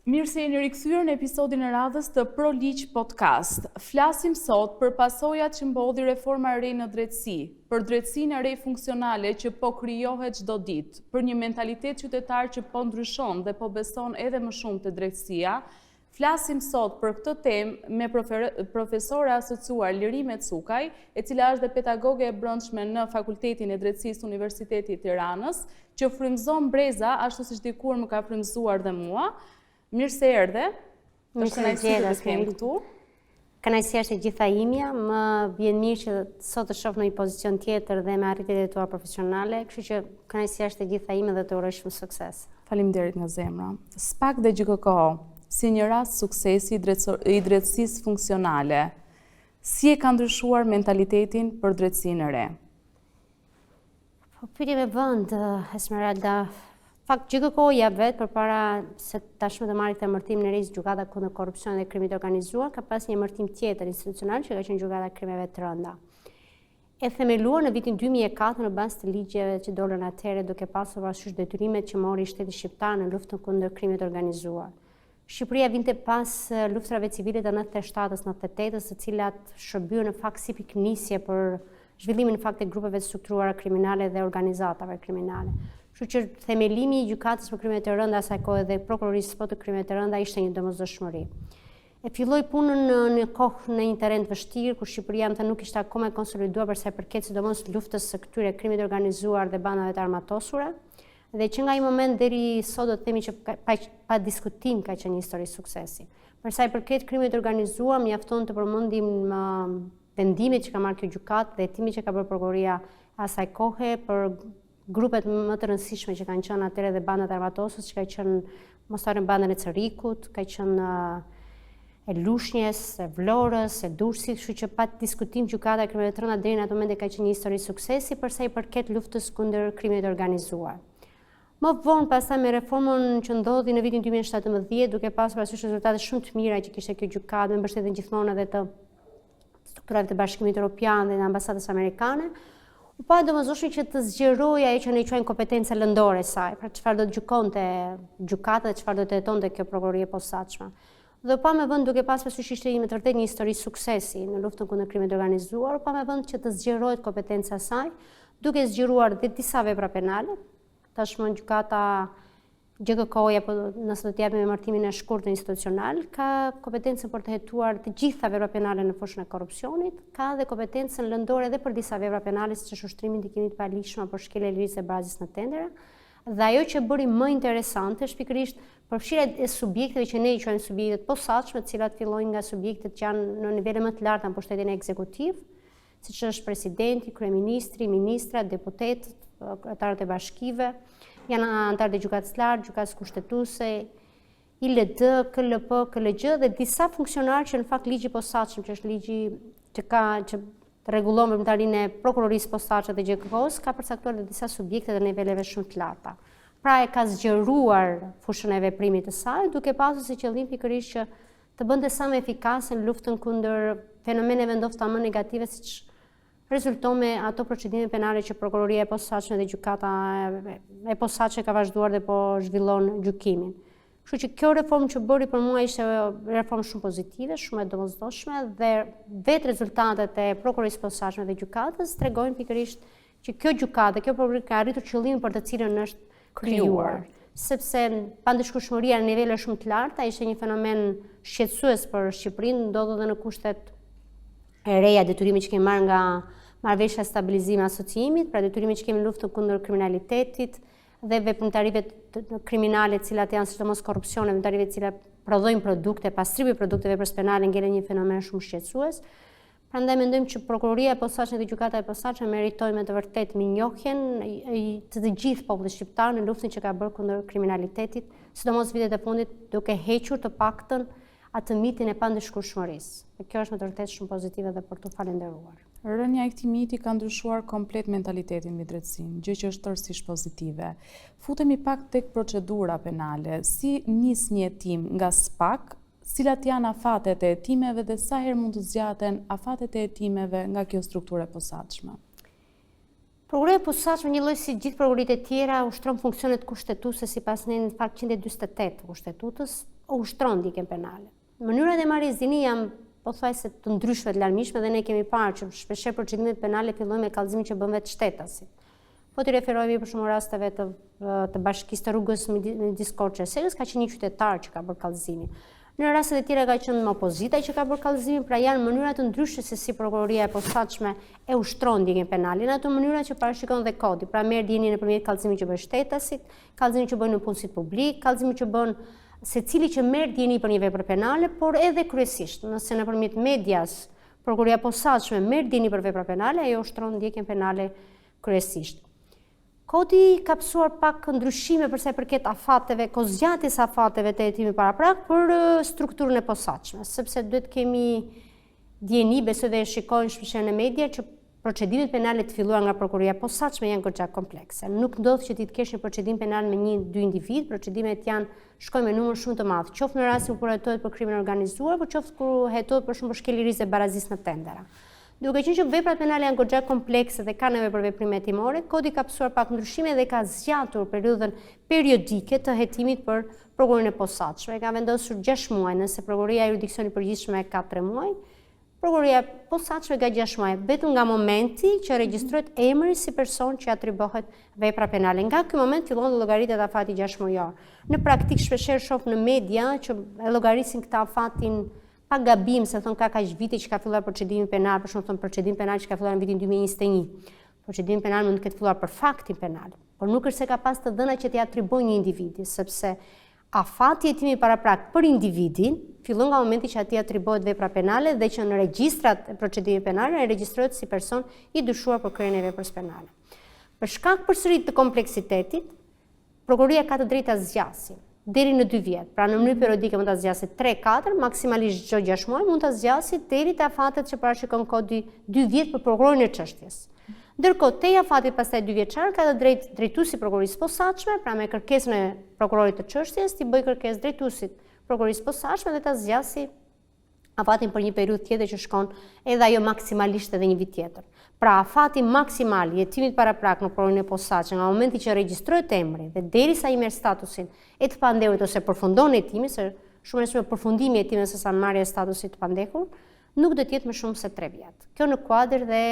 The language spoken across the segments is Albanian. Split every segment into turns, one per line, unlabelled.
Mirë se jeni rikthyer në episodin e radhës të Pro Ligj Podcast. Flasim sot për pasojat që mbolli reforma e re në drejtësi, për drejtësinë e re funksionale që po krijohet çdo ditë, për një mentalitet qytetar që po ndryshon dhe po beson edhe më shumë te drejtësia. Flasim sot për këtë temë me profesore asociuar Lirime Cukaj, e cila është dhe pedagoge e brendshme në Fakultetin e Drejtësisë të Universitetit të Tiranës, që frymëzon breza ashtu siç dikur më ka frymëzuar dhe mua. Mirë se erdhe.
Mirë se të gjeta të
kem këtu.
Kënaqësia është e gjitha imja, më vjen mirë që sot të shoh në një pozicion tjetër dhe me arritjet e tua profesionale, kështu që kënaqësia është e gjitha ime dhe të uroj shumë sukses.
Faleminderit nga zemra. SPAK dhe GJKKO, si një rast suksesi i drejtësisë funksionale, si e ka ndryshuar mentalitetin për drejtësinë e re?
Po pyetje me vend, Esmeralda. Fakt GJKKO-ja vetë përpara se tashmë të marrë këtë emërtimin e ri Gjykata kundër korrupsionit dhe krimit të organizuar, ka pas një emërtim tjetër institucional që ka qenë Gjykata e Krimeve të Rënda. E themeluar në vitin 2004 në bazë të ligjeve që dolën atëherë duke pasur parasysh detyrimet që mori shteti shqiptar në luftën kundër krimit të organizuar. Shqipëria vinte pas luftërave civile të 97-ës, 98-ës, të cilat shërbyen në fakt si pikënisje për zhvillimin në fakt të grupeve të strukturuara kriminale dhe organizatave kriminale. Kështu që themelimi i gjykatës për krimet e rënda asaj kohe dhe prokurorisë po të krimet e rënda ishte një domosdoshmëri. E filloi punën në një kohë në një terren të vështirë, ku Shqipëria më nuk ishte akoma e konsoliduar për sa i përket sidomos luftës së këtyre krimit të organizuar dhe bandave të armatosura. Dhe që nga ai moment deri sot do të themi që pa, pa diskutim ka qenë një histori suksesi. Për sa i përket krimit të organizuar, mjafton të përmendim vendimet që ka marrë kjo gjykatë dhe hetimet që ka bërë prokuroria asaj kohe për grupet më të rëndësishme që kanë qenë atëherë dhe bandat e armatosura, që ka qenë mos harrojmë bandën e Cërrikut, ka qenë e Lushnjes, e Vlorës, e Durrësit, kështu që pa diskutim gjykata e krimeve të rënda deri në ato momente ka qenë një histori suksesi për sa i përket luftës kundër krimit të organizuar. Më vonë pastaj me reformën që ndodhi në vitin 2017, duke pasur parasysh rezultate shumë të mira që kishte kjo gjykatë me mbështetjen gjithmonë edhe të strukturave të Bashkimit Evropian dhe të ambasadës amerikane, u pa e domosdoshme që të zgjerohej ajo që ne quajmë kompetenca lëndore e saj, pra çfarë do të gjykonte gjykata dhe çfarë do të hetonte kjo prokurori e posaçme. Dhe u pa me vend duke pas parasysh ishte me të vërtetë një histori suksesi në luftën kundër krimit të organizuar, u pa me vend që të zgjerohet kompetenca e saj, duke zgjeruar dhe disa vepra penale. Tashmë gjykata GJKKO-ja, po nëse do të japim emërtimin e shkurtër institucional, ka kompetencën për të hetuar të gjitha veprat penale në fushën e korrupsionit, ka dhe kompetencën lëndore edhe për disa vepra penale siç është ushtrimi i ndikimit të paligjshëm apo shkelja e lirisë së barazisë në tendera. Dhe ajo që bëri më interesante është pikërisht përfshirja e subjekteve që ne i quajmë subjekte të posaçme, të cilat fillojnë nga subjektet që janë në nivele më të larta në pushtetin ekzekutiv, siç është presidenti, kryeministri, ministrat, deputetët, kryetarët e bashkive, janë anëtarët e gjykatës së lartë, gjykatës kushtetuese, ILD, KLP, KLGJ dhe disa funksionarë që në fakt ligji i posaçëm, që është ligji që ka që rregullon veprimtarinë e prokurorisë posaçme dhe GJKKO-s, ka përcaktuar dhe disa subjekte të niveleve shumë të larta. Pra e ka zgjeruar fushën e veprimit të saj, duke pasur si qëllim pikërisht që të bënte sa më efikase në luftën kundër fenomeneve ndofta më negative siç rezulton me ato procedime penale që prokuroria e posaçme dhe gjykata e posaçme ka vazhduar dhe po zhvillon gjykimin. Kështu që kjo reformë që bëri për mua ishte reformë shumë pozitive, shumë e domosdoshme dhe vetë rezultatet e prokurorisë posaçme dhe gjykatës tregojnë pikërisht që kjo gjykatë dhe kjo prokurori ka arritur qëllimin për të cilën është krijuar. Sepse pandëshkueshmëria në nivele shumë të larta ishte një fenomen shqetësues për Shqipërinë, ndodh edhe në kushtet e reja detyrimi që kemi marrë nga marrëveshja e stabilizim asociimit, pra detyrimi që kemi në luftën kundër kriminalitetit dhe veprimtarive kriminale të cilat janë sidomos korrupsioni, veprimtarive të cilat prodhojnë produkte, pastrimi i produkteve veprës penale ngelet një fenomen shumë shqetësues. Prandaj mendojmë që prokuroria e posaçme dhe gjykata e posaçme meritojnë me të vërtetë mirënjohjen të të gjithë popullit shqiptar në luftën që ka bërë kundër kriminalitetit, sidomos vitet e fundit duke hequr të paktën atë mitin e pandëshkueshmërisë. Dhe kjo është me të vërtetë shumë pozitive dhe për t'u falënderuar.
Rënia e këtij miti ka ndryshuar komplet mentalitetin mbi drejtësinë, gjë që është tërësisht pozitive. Futemi pak tek procedura penale. Si nis një hetim nga SPAK Cilat janë afatet e hetimeve dhe sa herë mund të zgjaten afatet e hetimeve nga kjo strukturë e posaçme?
Prokuroria e posaçme njëlloj si gjithë prokuroritë e tjera ushtron funksionet kushtetuese sipas nenit në fakt 148 të Kushtetutës. ushtron ndjekjen penale. Mënyrat e marrjes dijeni janë pothuajse të ndryshme të larmishme dhe ne kemi parë që shpeshherë procedimet penale fillojnë me kallëzimin që bën vetë shtetasit. Po t'i referohemi për shembull rasteve të të bashkisë të rrugës midis Korçës e Selës, ka qenë një qytetar që ka bërë kallëzimin. Në rastet e tjera ka qenë opozita që ka bërë kallëzimin, pra janë mënyra të ndryshme se si prokuroria e posaçme e ushtron ndjekjen penale. Në ato mënyra që parashikon dhe kodi, pra merr dijeni nëpërmjet kallëzimit që bëjnë shtetasit, kallëzimit që bëjnë nëpunësit publikë, kallëzimit që bën secili që merr dijeni për një vepër penale, por edhe kryesisht, nëse nëpërmjet medias prokuroria e posaçme merr dijeni për vepra penale, ajo ushtron ndjekjen penale kryesisht. Kodi ka pësuar pak ndryshime për sa i përket afateve, kohëzgjatjes së afateve të hetimit paraprak për strukturën e posaçme, sepse duhet të kemi dijeni, besoj dhe e shikojnë shpeshherë në media që Procedimet penale të filluara nga prokuroria e posaçme janë goxha komplekse. Nuk ndodh që ti të kesh një procedim penal me një, dy individë, procedimet janë shkojnë me numër shumë të madh, qoftë në rastin kur hetohet për krimin e organizuar, por qoftë kur hetohet për shembull për shkelje lirisë dhe barazisë në tendera. Duke qenë që veprat penale janë goxha komplekse dhe kanë nevojë për veprime hetimore, kodi ka pësuar pak ndryshime dhe ka zgjatur periudhën periodike të hetimit për prokurorinë e posaçme. Ka vendosur 6 muaj, nëse prokuroria e juridiksionit të përgjithshëm ka 3 muaj, Prokuroria e posaçme ka 6 muaj, vetëm nga momenti që regjistrohet emri si person që atribuohet vepra penale. Nga ky moment fillon dhe llogaritet afati 6 mujor. Në praktikë shpeshherë shoh në media që e llogarisin këtë afatin pa gabim, se thonë ka kaq vite që ka filluar procedimi penal, për shembull thonë procedimi penal që ka filluar në vitin 2021. Procedimi penal mund të ketë filluar për faktin penal, por nuk është se ka pas të dhëna që t'i atribuojë një individi, sepse Afati i hetimit paraprak për individin fillon nga momenti që atij atribuohet vepra penale dhe që në regjistrat e procedimit penal ai regjistrohet si person i dyshuar për kryerjen e veprës penale. Për shkak përsëri të kompleksitetit, prokuroria ka të drejtë ta zgjasë deri në 2 vjet. Pra në mënyrë periodike mund ta zgjasë 3, 4, maksimalisht çdo 6 muaj mund ta zgjasë deri te afatet që parashikon kodi 2 vjet për prokurorin e çështjes. Ndërkohë, tej afatit pastaj dyvjeçar ka të drejtë drejtuesi i prokurorisë së posaçme, pra me kërkesën e prokurorit të çështjes, t'i bëjë kërkesë drejtuesit prokurorisë së posaçme dhe ta zgjasë afatin për një periudhë tjetër që shkon edhe ajo maksimalisht edhe një vit tjetër. Pra afati maksimal i hetimit paraprak në prokurorinë e posaçme nga momenti që regjistrohet emri dhe derisa ai merr statusin e të pandehurit ose përfundon hetimi, se shumë më shumë përfundimi i hetimit sesa marrja e statusit të pandehur, nuk do të jetë më shumë se 3 vjet. Kjo në kuadër dhe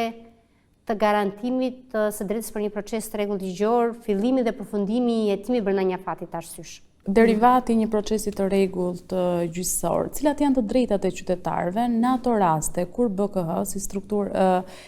të garantimit të së drejtës për një proces të rregullt ligjor, fillimi dhe përfundimi i hetimit brenda një afati të arsyeshëm.
Derivati i një procesi të rregullt gjyqësor, cilat janë të drejtat e qytetarëve në ato raste kur BKH si strukturë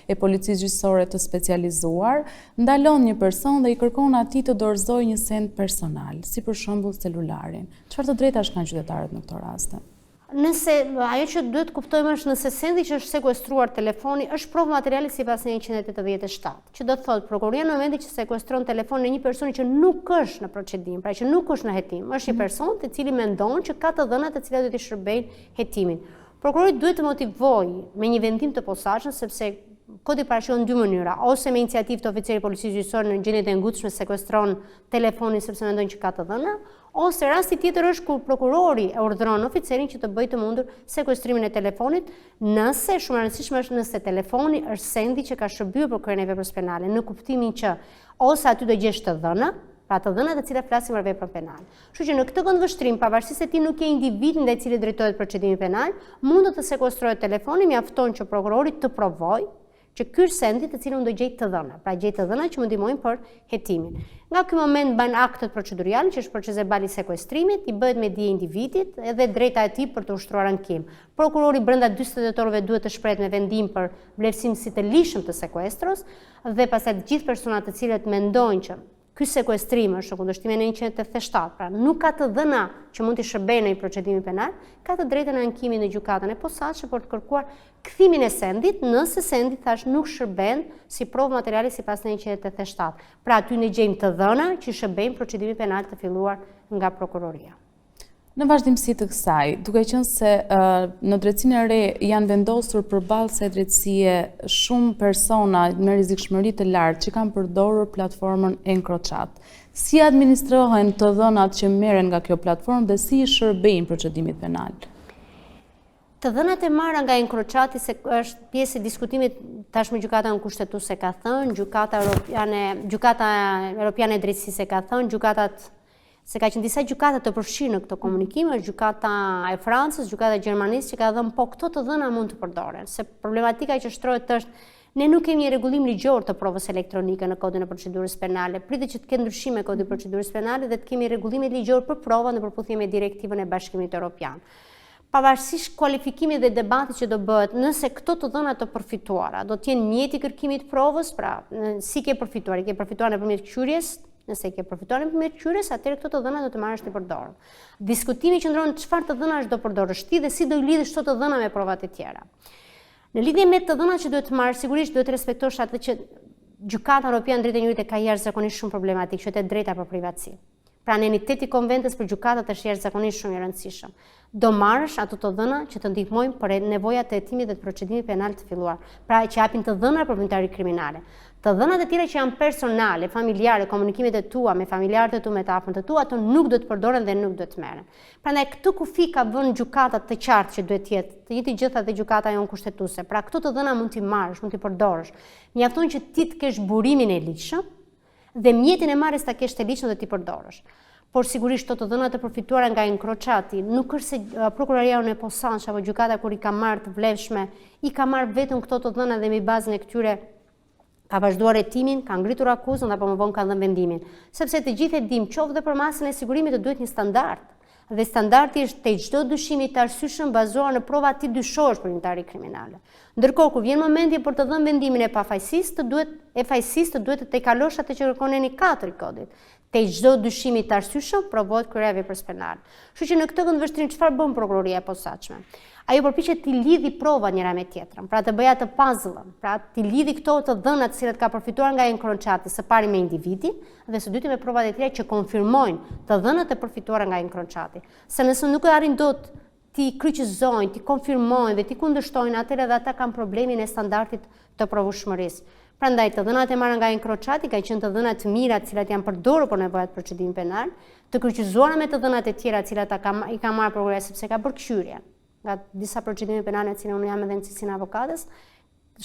e policisë gjyqësore të specializuar ndalon një person dhe i kërkon atij të dorëzojë një send personal, si për shembull celularin. Çfarë të drejtash kanë qytetarët në këto raste?
Nëse, ajo që duhet të kuptojmë është nëse sendi që është sekuestruar telefoni është provë materiale sipas 187, që do të thotë prokuroria në momentin që sekuestron telefonin e një personi që nuk është në procedim, pra që nuk është në hetim, është një mhm. person i cili mendon që ka të dhëna të cilat do t'i shërbejnë hetimit. Prokurori duhet të motivojë me një vendim të posaçëm sepse kodi parashikon dy mënyra, ose me iniciativë të oficerit policisë gjyqësore në gjendje të ngutshme sekuestron telefonin sepse mendon që ka të dhëna, Ose rasti tjetër është kur prokurori e urdhëron oficerin që të bëjë të mundur sekuestrimin e telefonit, nëse, shumë e rëndësishme është nëse telefoni është sendi që ka shërbyer për kryerjen e veprës penale, në kuptimin që ose aty do gjesh të dhëna, pra të dhëna të cilat flasin për veprën penale. Kështu që në këtë këndvështrim, pavarësisht se ti nuk je individ ndaj cilit drejtohet procedimi penal, mund të të sekuestrohet telefoni, mjafton që prokurori të provojë që ky është sendi të cilin unë do gjej të dhëna, pra gjej të dhëna që më ndihmojnë për hetimin. Nga ky moment mbahen aktet proceduriale, që është procesverbali i sekuestrimit, i bëhet me dije individit edhe drejta e tij për të ushtruar ankim. Prokurori brenda 48 orëve duhet të shprehet me vendim për vlerësim si të ligjshëm të sekuestros dhe pastaj të gjithë personat të cilët mendojnë që Ky sekuestrim është në kundërshtim me nenin 187, pra nuk ka të dhëna që mund t'i shërbejnë në një procedim penal, ka të drejtën e ankimit në gjykatën e posaçme për të kërkuar kthimin e sendit, nëse sendi thashë nuk shërben si provë materiale sipas nenit 187. Pra aty ne gjejmë të dhëna që i shërbejnë procedimit penal të filluar nga prokuroria.
Në vazhdimësi të kësaj, duke qenë se në drejtësinë e re janë vendosur përballë kësaj drejtësie shumë persona me rrezikshmëri të lartë që kanë përdorur platformën EncroChat. Si administrohen të dhënat që merren nga kjo platformë dhe si i shërbejnë procedimit penal?
Të dhënat e marra nga EncroChat-i se është pjesë e diskutimit tashmë Gjykata Kushtetuese ka thënë, Gjykata Europiane, Gjykata Europiane e Drejtësisë ka thënë, gjykatat. Se ka qenë disa gjykata të përfshirë në këto komunikime, është gjykata e Francës, gjykata e Gjermanisë që ka dhënë po këto të dhëna mund të përdoren, se problematika që shtrohet është Ne nuk kemi një rregullim ligjor të provës elektronike në Kodin e Procedurës Penale. Pritet që të ketë ndryshime Kodi i Procedurës Penale dhe të kemi rregullime ligjor për prova në përputhje me direktivën e Bashkimit Evropian. Pavarësisht kualifikimit dhe debatit që do bëhet, nëse këto të dhëna të përfituara do të jenë mjeti i kërkimit të provës, pra si ke përfituar, i ke përfituar nëpërmjet këqyrjes, nëse i ke përfituar nëpërmjet këqyrjes, atëherë këto të dhëna do të marrësh t'i përdorësh. Diskutimi qëndron çfarë të dhënash do përdorësh ti dhe si do i lidhësh këto të dhëna me provat e tjera. Në lidhje me të dhënat që duhet të marrësh, sigurisht duhet të respektosh atë që Gjykata Europiane e Drejtave të Njeriut e ka jashtëzakonisht shumë problematik, që është e drejta për privatësi. Pra neni 8 i konventës për gjykatat është jashtëzakonisht shumë i rëndësishëm. Do marrësh ato të dhëna që të ndihmojnë për nevojat e hetimit dhe të procedimit penal të filluar, pra që japin të dhëna për veprimtari kriminale. Të dhënat e tjera që janë personale, familjare, komunikimet e tua me familjarët e tu, me të afërmit e tu, ato nuk duhet të përdoren dhe nuk duhet të merren. Prandaj këtë kufi ka vënë gjykata të qartë që duhet të jetë, të njëjtën gjë tha dhe gjykata jonë kushtetuese. Pra këto të dhëna mund t'i marrësh, mund t'i përdorësh. Mjafton që ti të kesh burimin e ligjshëm dhe mjetin e marrjes ta kesh të ligjshëm dhe t'i përdorësh. Por sigurisht këto të dhëna të përfituara nga Encrochat-i, nuk është se prokuroria jonë e posaçme apo gjykata kur i ka marrë të vlefshme, i ka marrë vetëm këto të dhëna dhe mbi bazën e këtyre ka vazhduar hetimin, ka ngritur akuzën apo më vonë ka dhënë vendimin. Sepse të gjithë e dimë, qoftë dhe për masën e sigurimit të duhet një standard. Dhe standardi është te çdo dyshimi të arsyeshëm bazuar në prova ti dyshohesh për veprimtari kriminale. Ndërkohë kur vjen momenti për të dhënë vendimin e pafajësisë, të duhet e fajësisë të duhet të tejkalosh atë që kërkon neni 4 i kodit. Te çdo dyshimi të arsyeshëm provohet kryerja e veprës penale. Kështu që në këtë këndvështrim çfarë bën prokuroria e posaçme? Ajo përpiqet t'i lidhi provat njëra me tjetrën, pra të bëjë atë puzzle-ën, pra t'i lidhi këto të dhëna të cilat ka përfituar nga Encrochat-i, së pari me individin dhe së dyti me provat e tjera që konfirmojnë të dhënat e përfituara nga Encrochat-i. Se nëse nuk e arrin dot t'i kryqëzojnë, t'i konfirmojnë dhe t'i kundërshtojnë, atëherë edhe ata kanë problemin e standardit të provueshmërisë. Prandaj, të dhënat e marra nga Encrochat-i kanë qenë të dhëna të mira, të cilat janë përdorur për nevojat e procedimit penal, të kryqëzuara me të dhënat e tjera, të cilat i ka marrë prokuroria sepse ka bërë këqyrje nga disa procedime penale në të cilën unë jam edhe në cilësinë e avokates,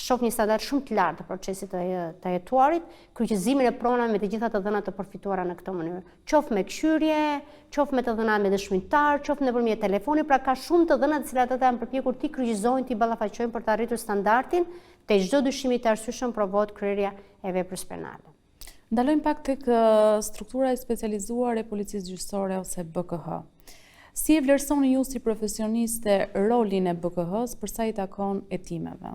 shoh një standard shumë të lartë të procesit të, të hetuarit, kryqëzimin e provave me të gjitha të dhënat të përfituara në këtë mënyrë. Qoftë me këqyrje, qoftë me të dhëna me dëshmitar, qoftë nëpërmjet telefonit, pra ka shumë të dhëna të cilat ata janë përpjekur t'i kryqëzojnë, t'i ballafaqojnë për të arritur standardin, te çdo dyshimi të arsyeshëm provohet kryerja e veprës
penale. Ndalojmë pak tek struktura e specializuar e Policisë Gjyqësore ose BKH. Si e vlerësoni ju si profesioniste rolin e BKH-së për sa i takon
hetimeve?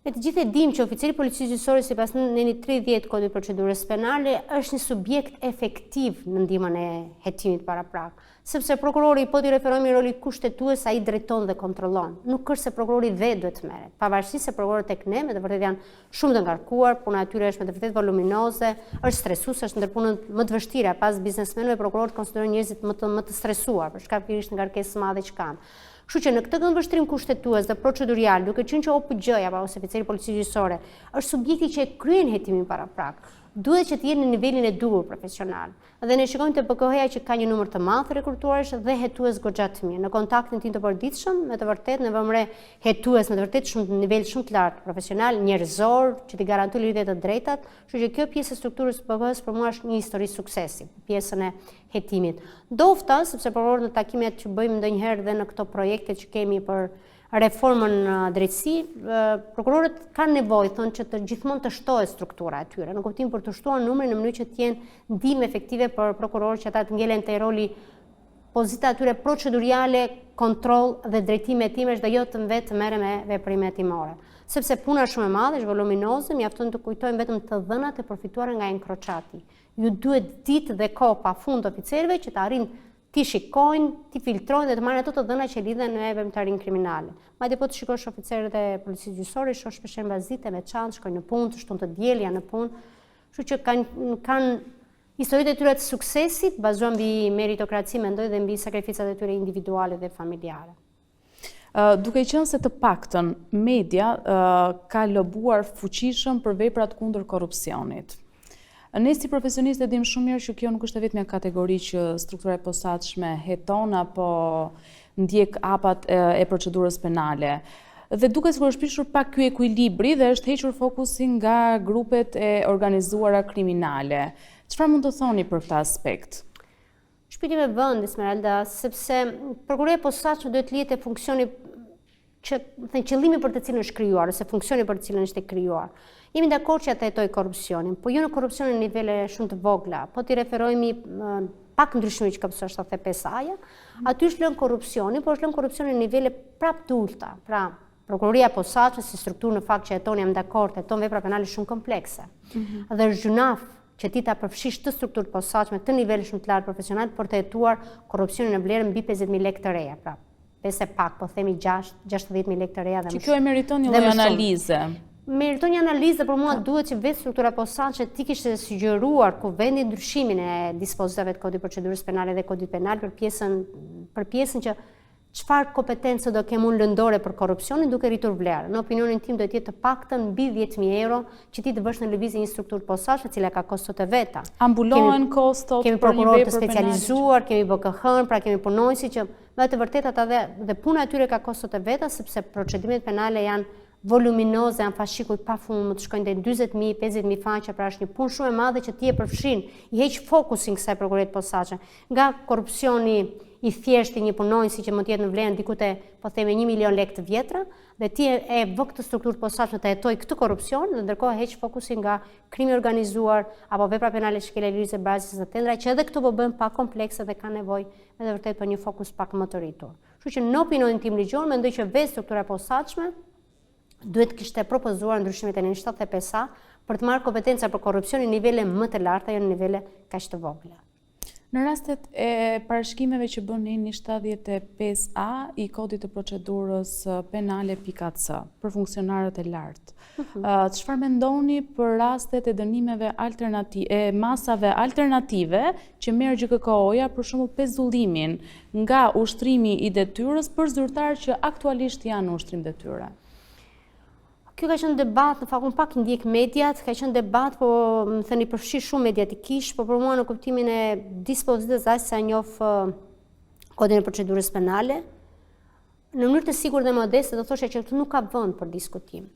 Ne të gjithë e dimë që oficeri i Policisë Gjyqësore sipas nenit 30 Kodit të Procedurës Penale është një subjekt efektiv në ndihmën e hetimit paraprak. Sepse prokurori, po t'i referohemi rolit kushtetues, ai drejton dhe kontrollon. Nuk është se prokurori vetë duhet të merret. Pavarësisht se prokurorët tek ne me të vërtetë janë shumë të ngarkuar, puna e tyre është me të vërtetë voluminoze, është stresuese, është ndër punët më të vështira pas biznesmenëve, prokurorët konsiderohen njerëzit më të më të stresuar për shkak pikërisht ngarkesës së madhe që kanë. Kështu që në këtë këndvështrim kushtetues dhe procedurial, duke qenë që OPGJ-ja apo ose oficeri i policisë gjyqësore është subjekti që e kryen hetimin paraprak, duhet që të jetë në nivelin e duhur profesional. Dhe ne shikojmë te BKH-ja që ka një numër të madh të rekrutuarsh dhe hetues goxha të mirë. Në kontaktin tim të përditshëm, me të vërtetë ne vëmë re hetues me të vërtetë shumë nivel shumë të lartë profesional, njerëzor, që t'i garantojnë liritë dhe të drejtat, kështu që kjo pjesë e strukturës së BKH-së për mua është një histori suksesi, pjesën e hetimit. Ndofta, sepse prokurorët në takimet që bëjmë ndonjëherë dhe në këto projekte që kemi për reformën në drejtësi, prokurorët kanë nevojë, thonë që të gjithmonë të shtohet struktura e tyre, në kuptim për të shtuar numrin në mënyrë që të jenë ndihmë efektive për prokurorët që ata të ngelen te roli pozita e tyre proceduriale, kontroll dhe drejtim hetimesh dhe jo të vetë të merren me veprime hetimore. Sepse puna është shumë e madhe, është voluminoze, mjafton të kujtojmë vetëm të dhënat e përfituara nga Encrochat-i. Ju duhet ditë dhe kohë pa fund oficerëve që të arrijnë t'i shikojnë, t'i filtrojnë dhe të marrin ato të dhëna që lidhen me veprimtarinë kriminale. Madje po të shikosh oficerët e policisë gjyqësore, i shoh shpeshherë mbasdite me çantë, shkojnë në punë, të shtunë të diel janë në punë. Kështu që kanë kanë historitë e tyre të suksesit bazuar mbi meritokraci, mendoj dhe mbi sakrificat e tyre individuale dhe familjare.
Duke qenë se të paktën media ka lobuar fuqishëm për veprat kundër korrupsionit. Ne si profesionistë e dimë shumë mirë që kjo nuk është e vetmja kategori që struktura e posaçme heton apo ndjek hapat e procedurës penale. Dhe duket sikur është prishur pak ky ekuilibri dhe është hequr fokusi nga grupet e organizuara kriminale. Çfarë mund të thoni për këtë aspekt?
Është pyetje me vend, Esmeralda, sepse prokuroria e posaçme duhet të lihet te funksioni që, thënë, qëllimi për të cilin është krijuar, ose funksioni për të cilin është e krijuar. Jemi dakord që të hetojë korrupsionin, po jo në korrupsionin në nivele shumë të vogla, po t'i referohemi pak ndryshimit që ka pësuar 75-a, aty është lënë korrupsioni, por është lënë korrupsioni në nivele prapë të ulëta. Pra, prokuroria e posaçme si strukturë në fakt që heton, jam dakord, heton vepra penale shumë komplekse. Mm -hmm. Dhe është gjynah që ti ta përfshish këtë strukturë të posaçme, këtë nivel shumë të lartë profesional për të hetuar korrupsionin në vlerë mbi 50.000 lekë të reja. Pra, pesë e pak, po themi 6, 60.000 lekë të reja dhe më
shumë. Që kjo e meriton një lloj analize.
Meriton një analizë dhe për mua duhet që vetë struktura e posaçme t'i kishte sugjeruar kuvendit ndryshimin e dispozitave të kodit procedurës penale dhe kodit penal për pjesën, për pjesën që çfarë kompetence do kem unë lëndore për korrupsionin duke rritur vlerën. Në opinionin tim do të jetë të paktën mbi 10.000 euro që ti të vësh në lëvizje një strukturë të posaçme e cila ka kostot e
veta. A mbulohen kostot
kemi prokurorë të specializuar, kemi BKH-n, pra kemi punonjësit që Me të vërtetë ata dhe, dhe puna e tyre ka kostot e veta, sepse procedimet penale janë voluminoze, janë fashikuj pa fund, mund të shkojnë deri 40.000, 50.000 faqe, pra është një punë shumë e madhe që ti e përfshin, i heq fokusin kësaj prokurorie të posaçme. Nga korrupsioni i thjeshtë i një punonjësi që mund të jetë në vlerën diku te, po themi 1 milion lekë të vjetra, dhe ti e, e vë këtë strukturë të posaçme të hetojë këtë korrupsion dhe ndërkohë heq fokusin nga krimi i organizuar apo vepra penale shkelja e lirisë e barazisë në tendra, që edhe këto po bëhen pak komplekse dhe kanë nevojë me të vërtetë për një fokus pak më të rritur. Kështu që në opinionin tim ligjor mendoj që vetë struktura e posaçme duhet të kishte propozuar ndryshimet e nenit 75A për të marrë kompetenca për korrupsionin në nivele më të larta, jo në nivele kaq të vogla.
Në rastet e parashikimeve që bën neni 75A i Kodit të Procedurës Penale pika C për funksionarët e lartë. Mhm. Çfarë mendoni për rastet e dënimeve alternative, e masave alternative që merr GJKKO-ja për shembull pezullimin nga ushtrimi i detyrës për zyrtarë që aktualisht janë në ushtrim detyre?
Kjo ka qenë debat, në fakt unë pak ndjek mediat, ka qenë debat, po me thënë i përfshirë shumë mediatikisht, po për mua në kuptimin e dispozitës aq sa njoh kodin e procedurës penale, në mënyrë të sigurt dhe modeste do thosha që këtu nuk ka vend për diskutim.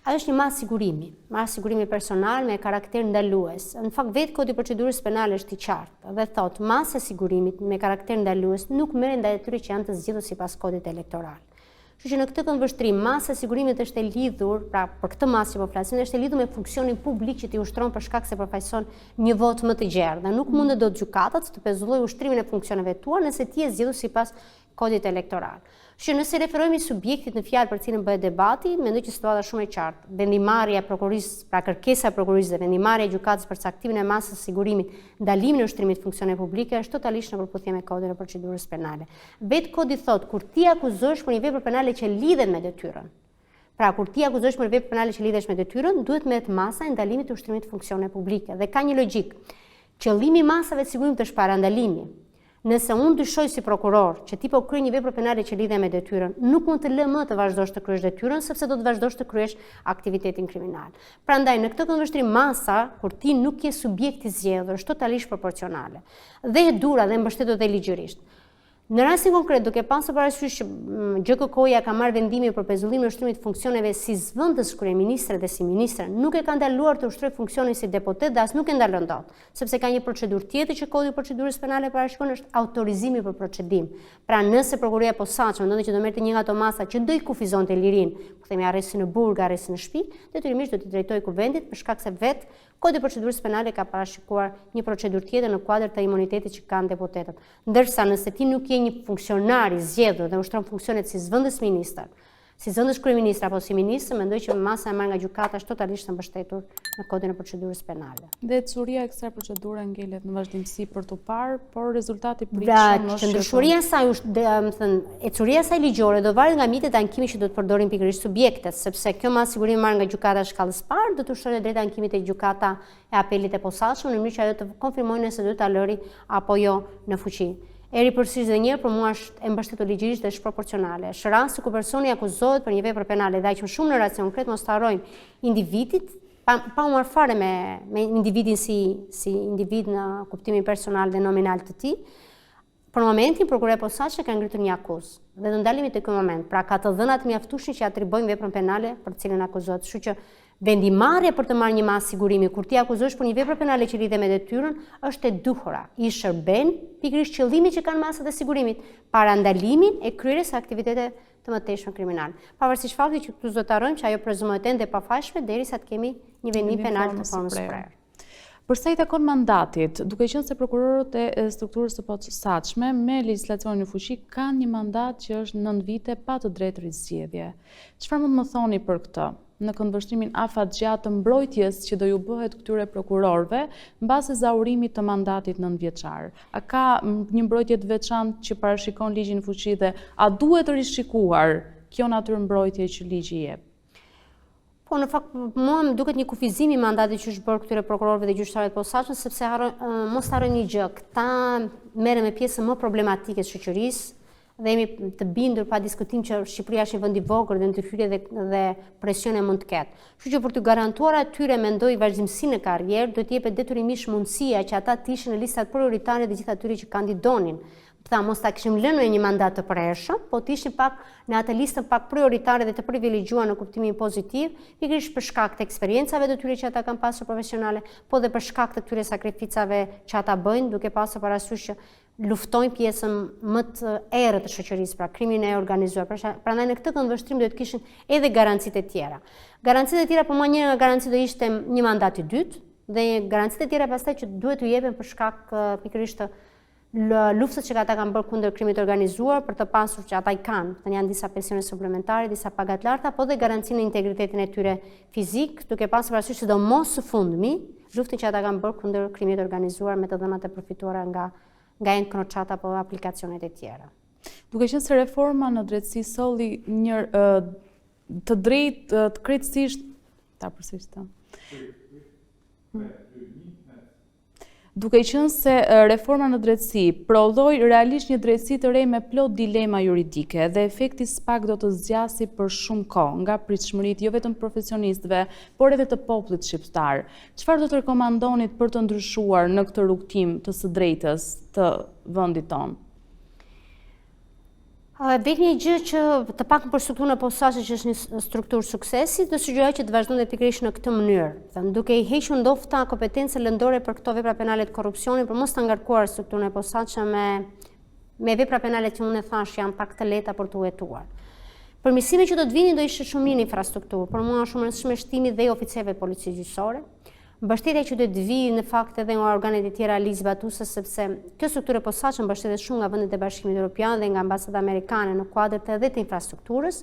Ajo është një masë sigurimi, masë sigurimi personal me karakter ndalues. Në fakt vetë kodi i procedurës penale është i qartë dhe thotë masa e sigurimit me karakter ndalues nuk merret ndaj atyre që janë të zgjedhur sipas kodit elektoral. Kështu që në këtë këndvështrim, masa e sigurimit është e lidhur, pra për këtë masë që po flasim, është e lidhur me funksionin publik që ti ushtron për shkak se përfaqëson një votë më të gjerë dhe nuk mundet dot gjykata të pezullojë ushtrimin e funksioneve tua nëse ti je zgjedhur sipas kodit elektoral. Kështu që nëse referohemi subjektit në fjalë për cilin bëhet debati, mendoj që situata është shumë e qartë. Vendimmarrja e prokurorisë, pra kërkesa e prokurorisë dhe vendimmarrja e gjykatës për caktimin e masës së sigurimit, ndalimin e ushtrimit të funksioneve publike është totalisht në përputhje me kodin e procedurës penale. Vetë kodi thotë, kur ti akuzohesh për një vepër penale që lidhet me detyrën. Pra, kur ti akuzohesh për një vepër penale që lidhet me detyrën, duhet të merret masa e ndalimit të ushtrimit të funksioneve publike. Dhe ka një logjikë. Qëllimi i masave të sigurimit është parandalimi. Nëse unë dyshoj si prokuror që ti po kryen një vepër penale që lidhet me detyrën, nuk mund të lë më të vazhdosh të kryesh detyrën sepse do të vazhdosh të kryesh aktivitetin kriminal. Prandaj në këtë këndvështrim masa kur ti nuk je subjekt i zgjedhur është totalisht proporcionale dhe e duhura dhe mbështetur dhe ligjërisht. Në rastin konkret, duke pasur parasysh që mm, GJKKO-ja ka marrë vendimin për pezullimin e ushtrimit të funksioneve si zëvendës kryeministre dhe si ministre, nuk e ka ndaluar të ushtrojë funksionin si deputet dhe as nuk e ndalon dot, sepse ka një procedurë tjetër që Kodi i Procedurës Penale parashikon është autorizimi për procedim. Pra, nëse prokuroria e posaçme mendonte që do merrte një nga ato masa që do i kufizonte lirinë, po themi arrestin në burg, arrestin në shtëpi, detyrimisht do t'i drejtohej kuvendit për shkak se vetë Kodi i Procedurës Penale ka parashikuar një procedurë tjetër në kuadër të imunitetit që kanë deputetët. Ndërsa nëse ti nuk je një funksionar i zgjedhur dhe ushtron funksionet si zëvendës ministër, si zëvendës kryeministër apo si ministër, mendoj që masa e marrë nga gjykata është totalisht e mbështetur në Kodin e Procedurës
Penale. Dhe ecuria e kësaj procedure ngelet në vazhdimësi për t'u parë, por rezultati i pritshëm
është qëndrueshmëria e saj është, do të thënë, ecuria e saj ligjore do varet nga mjetet e ankimit që do të përdorin pikërisht subjektet, sepse kjo masë sigurimi e marrë nga gjykata e shkallës së parë do të ushtrojë të drejtën e ankimit te gjykata e apelit e posaçëm në mënyrë që ajo të konfirmojë nëse duhet ta lëri apo jo në fuqi. E ripërsëris dhe një herë për mua është e mbështetur ligjërisht dhe është proporcionale. Është rasti kur personi akuzohet për një vepër penale dhe aq më shumë në rastin konkret mos të harrojmë individit pa pa u marrë fare me me individin si si individ në kuptimin personal dhe nominal të tij. Për momentin, prokuroria e posaçme ka ngritur një akuzë dhe do ndalemi te ky moment. Pra ka të dhëna të mjaftueshme që atribuojnë veprën penale për të cilën akuzohet. Kështu që Vendimmarrja për të marrë një masë sigurimi kur ti akuzohesh për një vepër penale që lidhet me detyrën është e duhura. I shërben pikërisht qëllimit që kanë masat e sigurimit, parandalimin e kryerjes së aktiviteteve të mëtejshme kriminale. Pavarësisht faktit që këtu s'do të harrojmë që ajo prezumohet ende e pafajshme derisa të kemi një vendim penal të formës së prerë.
Për sa i takon mandatit, duke qenë se prokurorët e strukturës së posaçme me legjislacionin në fuqi kanë një mandat që është 9 vite pa të drejtë rizgjedhje. Çfarë mund të më thoni për këtë? Në këndvështrimin afatgjatë të mbrojtjes që do ju bëhet këtyre prokurorëve mbas ezaurimit të mandatit 9 vjeçar. A ka një mbrojtje të veçantë që parashikon ligji në fuqi dhe a duhet rishikuar kjo natyrë mbrojtje që ligji jep?
Po, në fakt, mua më duket një kufizim i mandatit që është bërë këtyre prokurorëve dhe gjyqtarëve të posaçëm, sepse harro, mos të harrojmë një gjë, këta merren me pjesën më problematike të shoqërisë dhe jemi të bindur pa diskutim që Shqipëria është një vend i vogël dhe ndërhyrje dhe, dhe presione mund të ketë. Kështu që për t'u garantuar atyre mendoj vazhdimësi në karrierë, duhet të jepet detyrimisht mundësia që ata të ishin në listat prioritare të gjithë atyre që kandidonin Tha, mos ta kishim lënë me një mandat të përhershëm, po të ishin pak në atë listën pak prioritare dhe të privilegjuar në kuptimin pozitiv, pikërisht për shkak të eksperiencave të tyre që ata kanë pasur profesionale, po dhe për shkak të këtyre sakrificave që ata bëjnë, duke pasur parasysh që luftojnë pjesën më të errët të shoqërisë, pra krimin e organizuar. Prandaj në këtë këndvështrim duhet të kishin edhe garancitë e tjera. Garancitë e tjera, po mua një nga garancitë do ishte një mandat i dytë dhe garancitë e tjera pastaj që duhet t'u jepen për shkak pikërisht të luftës që ata kanë bërë kundër krimit të organizuar për të pasur që ata i kanë, të janë disa pensione suplementare, disa paga të larta, po dhe garancinë e integritetin e tyre fizik, duke pasur parasysh sidomos së fundmi luftën që ata kanë bërë kundër krimit të organizuar me të dhënat e përfituara nga nga EncroChat apo aplikacionet e tjera.
Duke qenë se reforma në drejtësi solli një të drejtë të krejtësisht ta përsëris të. Duke qenë se reforma në drejtësi prodhoi realisht një drejtësi të re me plot dilema juridike dhe efekti SPAK do të zgjasi për shumë kohë nga pritshmëritë jo vetëm profesionistëve, por edhe të popullit shqiptar. Çfarë do të rekomandonit për të ndryshuar në këtë rrugëtim të së drejtës të vendit tonë?
E vetmja gjë që të paktën për strukturën e posaçme që është një strukturë suksesi, do sugjeroja që të vazhdonte pikërisht në këtë mënyrë. Thënë, duke i hequr ndofta kompetencën lëndore për këto vepra penale të korrupsionit, për mos ta ngarkuar strukturën e posaçme me me vepra penale që unë e thashë janë pak të lehta për t'u hetuar. Përmirësime që do të vinin do ishte shumë mirë në infrastrukturë, për mua është shumë rëndësishme shtimi dhe i oficerëve të policisë gjyqësore. Mbështetja që duhet të vijë në fakt edhe nga organet e tjera ligjzbatuese sepse kjo strukturë e posaçme mbështetet shumë nga vendet e Bashkimit Evropian dhe nga ambasada amerikane në kuadër të edhe të infrastrukturës,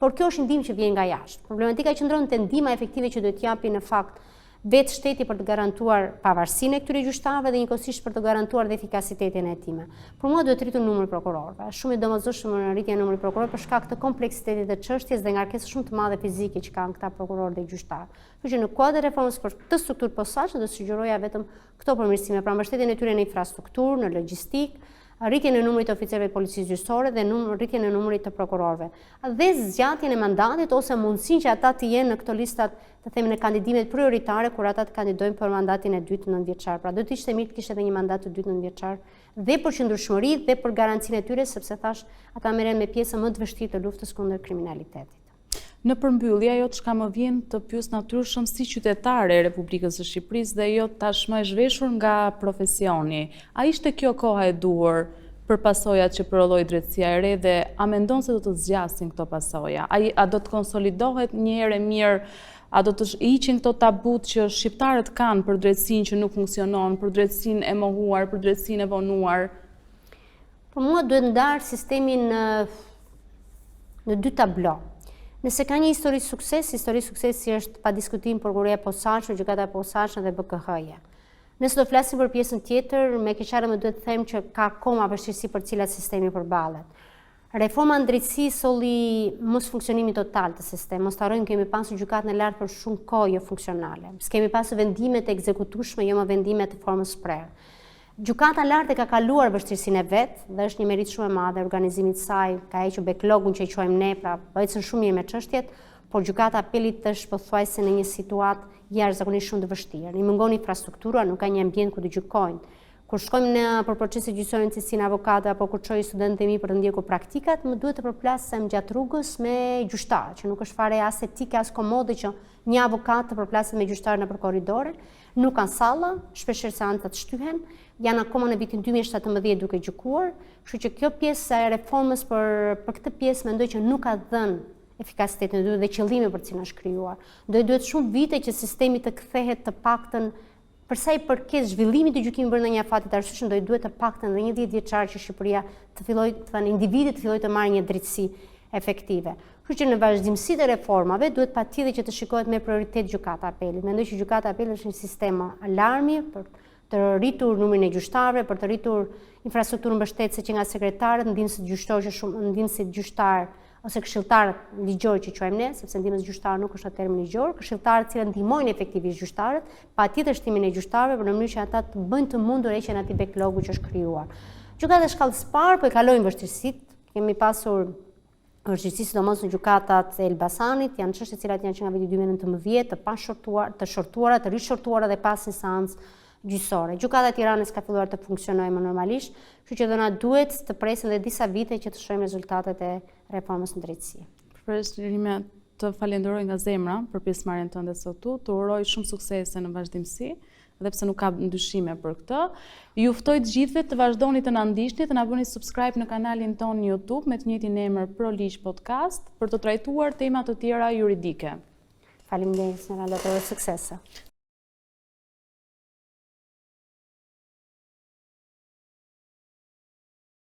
por kjo është ndihmë që vjen nga jashtë. Problematika qëndron te ndihma efektive që duhet të japi në fakt vetë shteti për të garantuar pavarësinë e këtyre gjyqtarëve dhe njëkohësisht për të garantuar dhe efikasitetin e hetimeve. Për mua duhet rritur numri i prokurorëve. Është shumë i domosdoshëm në rritjen e numrit të prokurorëve për shkak të kompleksitetit të çështjes dhe ngarkesës shumë të madhe fizike që kanë këta prokurorë dhe gjyqtarë. Kështu që në kuadër të reformës për këtë strukturë të posaçme do sugjeroja vetëm këto përmirësime, pra mbështetjen e tyre në infrastrukturë, në logjistikë, rritjen e numrit të oficerëve të policisë gjyqësore dhe num rritjen e numrit të prokurorëve. Dhe zgjatjen e mandatit ose mundësinë që ata të jenë në këto listat, të themi në kandidimet prioritare kur ata të kandidojnë për mandatin e dytë nëntëvjeçar. Pra do të ishte mirë të kishte edhe një mandat të dytë nëntëvjeçar dhe për qëndrueshmëri dhe për garancinë e tyre sepse thashë ata merren me pjesën më të vështirë të luftës kundër kriminalitetit.
Në përmbyllje, ajo çka më vjen të pyes natyrshëm si qytetare e Republikës së Shqipërisë dhe jo tashmë e zhveshur nga profesioni, a ishte kjo koha e duhur për pasojat që prodhoi drejtësia e re dhe a mendon se do të zgjasin këto pasoja? A, a do të konsolidohet një herë e mirë, a do të hiqen këto tabutë që shqiptarët kanë për drejtësinë që nuk funksionon, për drejtësinë e mohuar, për drejtësinë e vonuar?
Për mua duhet ndarë sistemin në, në dy tablo. Nëse ka një histori suksesi, histori suksesi është pa diskutim prokuroria e posaçme, gjykata e posaçme dhe BKH-ja. Nëse do flasim për pjesën tjetër, me keqardhje më duhet të them që ka akoma vështirësi për të cilat sistemi përballet. Reforma në drejtësi solli mosfunksionimin total të sistemit. Mos të harrojmë kemi pasur gjykatën e lartë për shumë kohë jo funksionale. S'kemi pasur vendime të ekzekutueshme, jo më vendime të formës prerë. Gjykata e Lartë e ka kaluar vështirësinë e vet dhe është një meritë shumë e madhe e organizimit të saj, ka hequr backlog-un që e quajmë ne, pra po ecën shumë mirë me çështjet, por Gjykata e Apelit është pothuajse në një situatë jashtëzakonisht shumë të vështirë. I mungon infrastruktura, nuk ka një ambient ku të gjykojnë. Kur shkojmë nëpër procese gjyqësore në cilësinë e avokatit apo kur çoj studentët e mi për të ndjekur praktikat, më duhet të përplasem gjatë rrugës me gjyqtarë, që nuk është fare as etike as komode që një avokat të përplaset me gjyqtarë nëpër korridore. Nuk kanë salla, shpeshherë seancat shtyhen, janë akoma në vitin 2017 duke gjykuar, kështu që kjo pjesë e reformës për për këtë pjesë mendoj që nuk ka dhënë efikasitetin e duhur dhe qëllimin për të cilin është krijuar. Do i duhet shumë vite që sistemi të kthehet të paktën Për sa i përket zhvillimit të gjykimit brenda një afati të arsyeshëm, do i duhet të paktën edhe një dhjetëvjeçar që Shqipëria të fillojë, të thënë individi të fillojë të marrë një drejtësi efektive. Kështu që në vazhdimësi të reformave duhet patjetër që të shikohet me prioritet gjykata e apelit. Mendoj që gjykata e apelit është një sistem alarmi për të rritur numrin e gjyqtarëve, për të rritur infrastrukturën mbështetëse që nga sekretarët, ndihmësit gjyqtarë që shumë ndihmësit gjyqtarë ose këshilltarët ligjorë që quajmë ne, sepse ndihmës gjyqtar nuk është term ligjor, këshilltarët të cilët ndihmojnë efektivisht gjyqtarët, patjetër shtimin e gjyqtarëve për në mënyrë që ata të bëjnë të mundur heqjen e atij backlogu që është krijuar. Gjykatat e shkallës së parë po i kalojnë vështirësitë, kemi pasur vështirësi sidomos në gjykatat e Elbasanit, janë çështje të cilat janë që nga viti 2019 të pashortuar, të shortuara, të rishortuara dhe pa asnjë seancë gjyqësore. Gjykata e Tiranës ka filluar të funksionojë më normalisht, kështu që do na duhet të presim dhe disa vite që të shohim rezultatet e reformës në
drejtësi. Profesor Lirime, të falenderoj nga zemra për pjesëmarrjen tënde sot këtu, të uroj shumë suksese në vazhdimësi, edhe pse nuk ka dyshime për këtë. Ju ftoj të gjithëve të vazhdoni të na ndiqni, të na bëni subscribe në kanalin tonë në YouTube me të njëjtin emër Pro Ligj Podcast për të trajtuar tema të tjera juridike.
Faleminderit, Smeralda, të uroj suksese.